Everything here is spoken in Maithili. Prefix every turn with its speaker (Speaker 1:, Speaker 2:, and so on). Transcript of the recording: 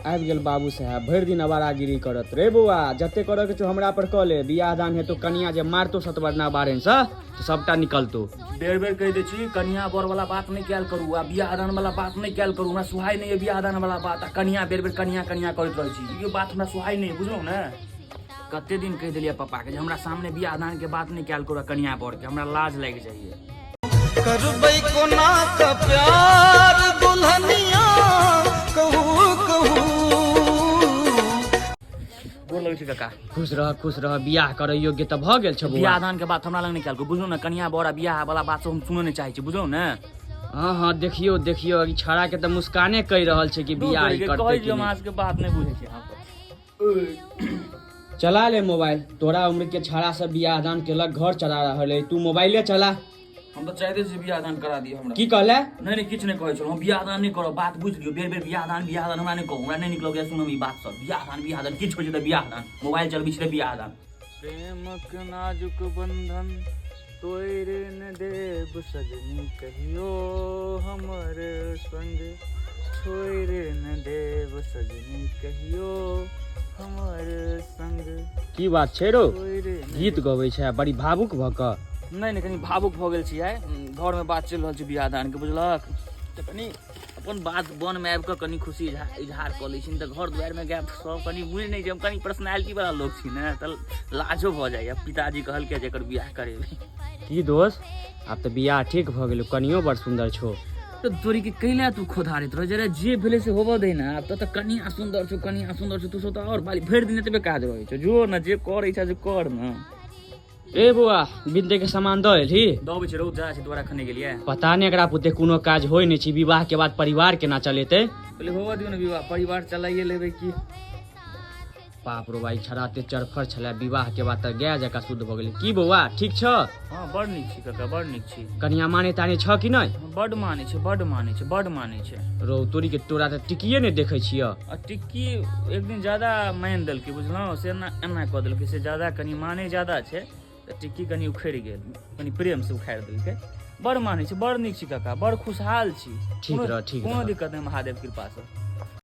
Speaker 1: आबि गेल बाबू साहेब, भरि दिन आवारागिरी करत रे। बौआ, जते करऽ के छौ हमरा पर कऽ ले। बियाह दान हेतौ, कनिया जे मारतौ सतवरना बारहन से तऽ सबटा निकलतौ।
Speaker 2: बेर बेर कहि दै छी, कनिया बर वाला बात नहि कयल करू आ बियाह दान वाला बात नहि कयल करू। हमरा सुहाय नहि यऽ बियाह दान वाला बात आ कनिया, बेर बेर कनिया कनिया करैत रहै छी, ई बात हमरा सुहाय नहि यऽ, बुझलहुँ ने? कते दिन कहि देलियै पापा के जे हमरा सामने बियाह दान के बात नहि कयल करू आ कनिया बर के, हमरा लाज लागि जाइए।
Speaker 3: करबै कोना क प्यार दुल्हनिया, कहू कहू।
Speaker 2: गोर लगै छै काका।
Speaker 1: खुश रह, खुश रह। बियाह करै योग्य तऽ भऽ गेल छौ बौआ।
Speaker 2: बियाह दान के बात हमरा लग नहि कयल करू, बुझलहुँ ने? कनिया बर आ बियाह वाला बात सब हम सुनऽ नहि चाहै छी, बुझलहुँ ने?
Speaker 1: हँ हँ, देखियौ देखियौ, ई छाड़ा के तऽ मुस्काने कहि रहल छै कि बियाह ई करतै
Speaker 2: कहै
Speaker 1: कि
Speaker 2: दियौ।
Speaker 1: नहि।
Speaker 2: अहाँ सबके बात नहि बुझै छी अहाँ।
Speaker 1: चला ले मोबाइल। तोरा उम्र के छाड़ा सब बियाह दान केलक, घर चला रहल है, तू मोबाइले चला।
Speaker 2: हम तऽ चाहते छी बियाह दान करा दिअ हमरा।
Speaker 1: की कहले?
Speaker 2: नहि नहि, किछु नहि कहै छलहुँ। हम बियाह दान नहि करब, बात बुझि लियौ। बेर बेर बियाह दान बियाह दान हमरा नहि कहू, हमरा नहि नीक लगैए सुनम ई बात सब। बियाह दान बियाह दान किछु होइ छै तऽ बियाह दान, मोबाइल चलबै छी तऽ बियाह दान। प्रेमक नाजुक बंधन तोड़ि न देब सजनी, कहियो हमर संग छोड़ि न देब सजनी, कहियो हमर संग।
Speaker 1: की बात छै रो?
Speaker 2: छोड़ि न।
Speaker 1: गीत गबै छै बड़ी भावुक भऽ कऽ।
Speaker 2: नहि नहि, कनि भावुक भऽ गेल छी। आइ घरमे बात चलि रहल छै बियाह दानके, बुझलक? तऽ कनि अपन बात वनमे आबि कऽ कनि खुशी इजहार कऽ लै छी ने, तऽ घर दुआरिमे गायब तऽ सब कनि बुझि नहि छै। हम कनि पर्सनैलिटी वाला लोक छी ने, तऽ लाजो भऽ जाइए। पिताजी कहलकै जे एकर बियाह करेबै।
Speaker 1: की दोस्त, आब तऽ बियाह ठीक भऽ गेलो, कनियो बड़ सुन्दर छौ।
Speaker 2: तऽ तोरी के कैला तू खोधारैत रह जरा, जे भेलै से होबऽ दे ने। आब तऽ कनिया सुन्दर छौ, कनिया सुन्दर छौ, तू सब तऽ आओर बाली भरि दिन एतबे काज रहै छौ। जो ने, जे करै छै से कर ने।
Speaker 1: ए बौआ, बिंदे के सामान दऽ एलही?
Speaker 2: दऽ अबै छै। रौद जादा छै, दुबारा खने गेलियै।
Speaker 1: पता नहि एकरा पुते कोनो काज होइ नहि छै, विवाह के बाद परिवार केना चलेतै।
Speaker 2: पहिले होबऽ दियौ ने विवाह, परिवार चलाइए लेबै की।
Speaker 1: बाप रो भाई, छड़ा ते चरफर छलै, विवाह के बाद तऽ गाय जकाँ शुद्ध भऽ गेलै। की बौआ, ठीक छ?
Speaker 2: हँ, बड़ नीक छी काका, बड़ नीक छी।
Speaker 1: कनिया माने ताने छ कि नहि?
Speaker 2: बड मानै छै, बड मानै छै, बड मानै छै।
Speaker 1: रौ तोरी के, तोरा तऽ टिकिए नहि देखै छिय।
Speaker 2: आ टिक्की एक दिन ज्यादा मानि देलकै, बुझलहुँ? से एना एना कऽ देलकै, से ज्यादा कनि मानै ज्यादा छै तऽ टिक्की कनि उखड़ि गेल, कनि प्रेमसँ उखाड़ि देलकै। बड़ मानै छै, बड़ नीक छी काका, बड़ खुशहाल छी।
Speaker 1: ठीक रह, ठीक
Speaker 2: कोनो
Speaker 1: रह।
Speaker 2: दिक्कत नहि, महादेव कृपासँ।